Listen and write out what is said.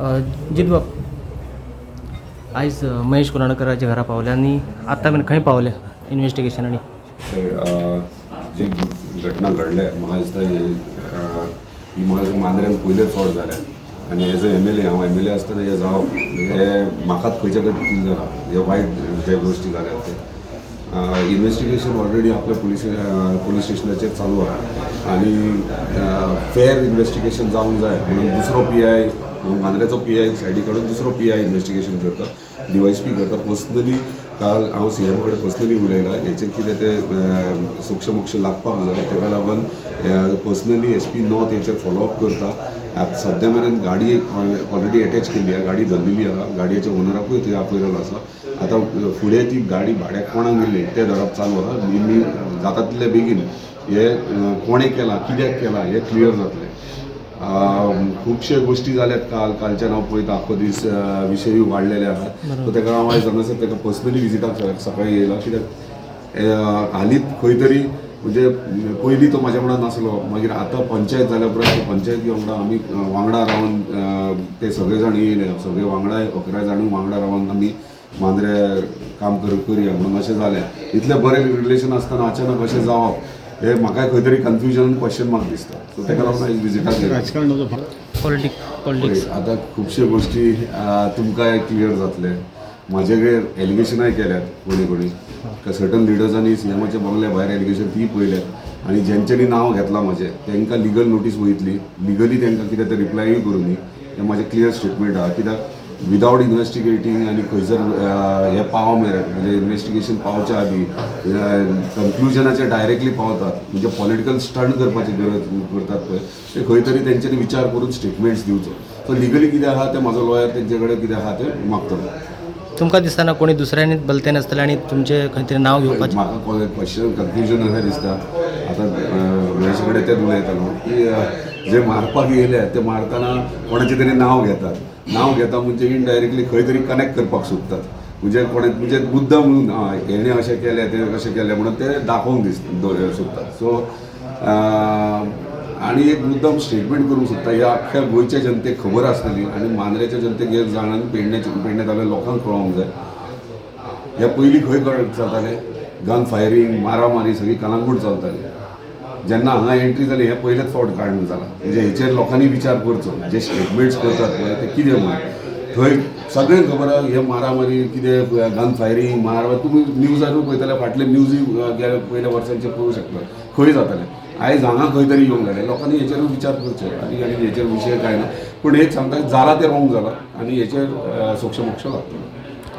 जितबाब, आयज महेश कोनाडकराच्या घरा पावले आनी आतां मेरेन खंय पावले इन्वेस्टिगेशन आनी जी घटना घडल्या, म्हाका दिसता ही म्हाका दिसता मांद्र्यान पयलेच फावट जाल्या आनी एज अ एमएलए, हांव एमएलए आसतना हें जावप हे म्हाकाच खंयच्या तरी फील जाला. हे वायट जे गोश्टी जाल्यात ते इन्वेस्टिगेशन ऑलरेडी आपल्या पुलीस पुलीस स्टेशनाचेर चालू आहा आनी फेर इन्वेस्टिगेशन जावंक जाय म्हणून दुसरो पीआय, मांद्र्याचो पीआय सायडी काडून दुसरो पीआय इन्वेस्टिगेशन करता, डीवायएसपी करता. पर्सनली काल हांव सीएमा कडेन पर्सनली उलयलां. हेचेर कितें तें सोक्ष लागपाक जाय, तेका लागून पर्सनली एसपी नॉर्थ हेचेर फॉलोअप करता. आतां सद्या मेरेन गाडी ऑलरेडी एटॅच केल्ली आहा, गाडी धरलेली आहा, गाडयेच्या ओनराकूय थंय आपयलेलो आसा. आतां फुडें ती गाडी भाड्याक कोणाक दिली तें धरप चालू आहा. मी जाता तितले बेगीन हे कोणें केलां, कित्याक केलां हें क्लियर जातलें. खुबशे गोश्टी जाल्यात. कालच्यान हांव पळयता, आख्खो दीस विशयूय वाडलेले आहा. सो तेका हांव आयज हांगासर तेका पर्सनली विजिटाक सकाळी येयला, कित्याक हालींच खंय तरी, म्हणजे पयलीं तो म्हाज्या वांगडा नासलो, मागीर आतां पंचायत जाल्या उपरांत पंचायती वांगडा आमी वांगडा रावन ते सगळे जाण येयले, सगळे वांगडा 11 जाण वांगडा रावन आमी मांद्रे काम करया म्हणून अशें जालें. इतलें बरें रिलेशन आसतना अचानक अशें जावप हे म्हाका खंय तरी कन्फ्युजन, क्वेश्चन मार्क दिसता. सो तेका लागून आयज विजिटाक येयला. राजकारणाचो भाग. पॉलिटिक्स. आतां खुबश्यो गोश्टी तुमकांय क्लियर जातले. म्हाजे कडेन एलिगेशनाय केल्यात कोणी कोणी सर्टन लिडर्सांनी, सीएमाच्या बंगल्या भायर एलिगेशन ती पळयल्यात आनी जेंच्यांनी नांव घेतलां म्हाजें तांकां लिगल नोटीस वयतली. लिगली तांकां कितें तें रिप्लायूय करूं. हें म्हाजें क्लियर स्टेटमेंट आहा, कित्याक विदावट इन्वेस्टिगेटींग आनी खंयसर हें पाव मेरेन, म्हणजे इन्वेस्टिगेशन पावच्या आदी कन्क्लुजनाचेर डायरेक्टली पावतात, म्हणजे पॉलिटिकल स्टंट करपाची गरज करतात पळय, ते खंय तरी तेंच्यांनी विचार करून स्टेटमेंट्स दिवचो. सो लिगली कितें आहा तें म्हाजो लॉयर तेंचे कडेन कितें आहा तें मागतलो. तुमकां दिसतना कोणी दुसऱ्यांनी बलत्यान आसतलें आनी तुमचें खंय तरी नांव घेवपाचें? म्हाका क्वेश्चन कन्फ्युजन अशें दिसता. आतां महेशा कडेन तेच उलयतालो की जे मारपाक येयले ते मारतना कोणाचें तरी नांव घेतात. नांव घेता म्हणजे इनडायरेक्टली खंय तरी कनेक्ट करपाक सोदतात, म्हणजे कोणे, म्हणजे मुद्दाम म्हणून हेणें अशें केलें, तें अशें केलें म्हणून ते दाखोवंक दीस सोदतात. सो आनी एक मुद्दाम स्टेटमेंट करूंक सोदता. ह्या अख्ख्या गोंयच्या जनतेक खबर आसतली आनी मांद्रेच्या जनतेक हे जाणां, पेडण्याच्या, पेडणे तालुक्या लोकांक कळोंक जाय. ह्या पयलीं खंय चलतालें गन फायरींग, मारामारी सगळी कलांगूट चलताली. जेन्ना हांगा एंट्री जाली, हें पयलेच फावट कांड जालां. म्हणजे हेचेर लोकांनी विचार करचो, जे स्टेटमेंट्स करतात पळय ते कितें म्हणून. थंय सगळ्यांक खबर आहा, हे मारामारी कितें, गन फायरींग, मार, तुमी न्यूजारूय पळयतले, फाटले न्यूजूय गेल्या पयल्या वर्सांचे पळोवंक शकता खंय जातालें. आयज हांगा खंय तरी येवंक जालें. लोकांनी हेचेरूय विचार करचे आनी आनी हेचेर विशय कांय ना, पूण एक सांगता, जाला तें रोंग जाला आनी हेचेर सोक्ष मोक्ष लागतलो.